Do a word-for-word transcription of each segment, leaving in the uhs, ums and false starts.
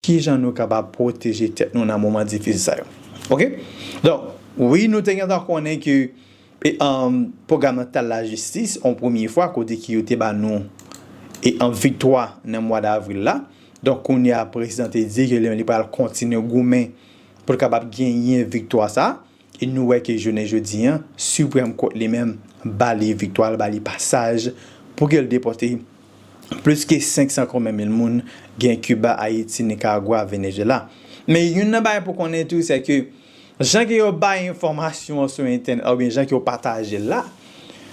Kijan nou kapab pwoteje tèt nou nan moman difisil sa yo? Oke? Donk, wi, nou te gentan konnen ke e, um, pwogram nan t al lajistis, yon premye fwa, kote ki yo te ba nou e, yon viktwa nan mwa davril la. Donk, kounye a, prezidan te di ke li, li pral kontinye goumen pou l kapab genyen viktwa sa. E nou wè ke jounen jodi a, Supreme Court li menm ba li viktwa, l ba li pasaj pou ke l depòte plis ke senk san konbyen mil moun gen Kiba, Ayiti, Nikaragwa, Venezuela. Men youn nan bagay pou konnen tou, se ke jan ke yo bay enfòmasyon an sou entènèt, oubyen jan ke yo pataje l la,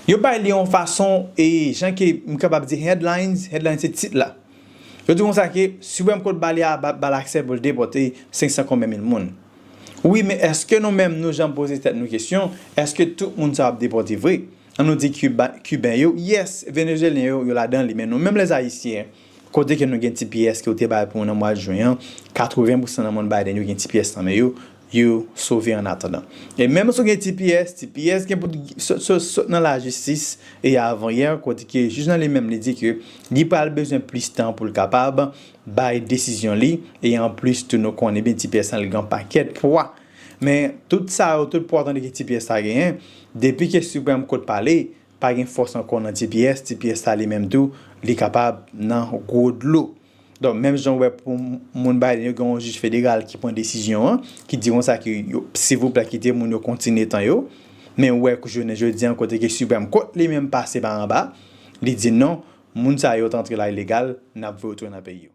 yo bay li yon fason, e jan ke m kapab di headlines, headlines se tit la. Yo di konsa ke Supreme Court ba li a, ba, ba l aksè pou l depòte senk san konbyen mil moun. Wi, men èske nou menm nou janm poze tèt nou kesyon, èske tout moun sa yo ap depòte vre? An nou di Kiba, Kiben yo, yes, Venezuelyen yo, yo ladan li, men nou menm lèzayisyen, kote ke nou gen T P S ke yo te bay pou nou nan mwa jen an, katreven pousan nan moun Biden yo gen T P S nan men yo, yo sove an atandan. E menm si w gen T P S, T P S gen pou sot, sot, sot nan lajistis, e avan yè, kote ke jij nan li menm li di ke li pral bezwen plis tan pou l kapab bay desizyon li, e anplis tou nou konnen byen T P S lan li gen yon pakèt pwa. Men tout sa yo, tout pwa tande ke T P S la genyen, depi ke Supreme Court pale, pa gen fòs ankò nan T P S, T P S la li menm tou, li kapab nan gwo dlo. Donk, menm jan w wè pou moun Biden yo, gen yon jij federal ki pran desizyon an, ki di konsa ke yo, silvouplè, kite moun yo kontinye tan yo. Men w wè jounen jodi a, kote ke Supreme Court li menm pase pa anba, li di non, moun sa yo t antre la ilegal, n ap voye yo tounen nan peyi yo.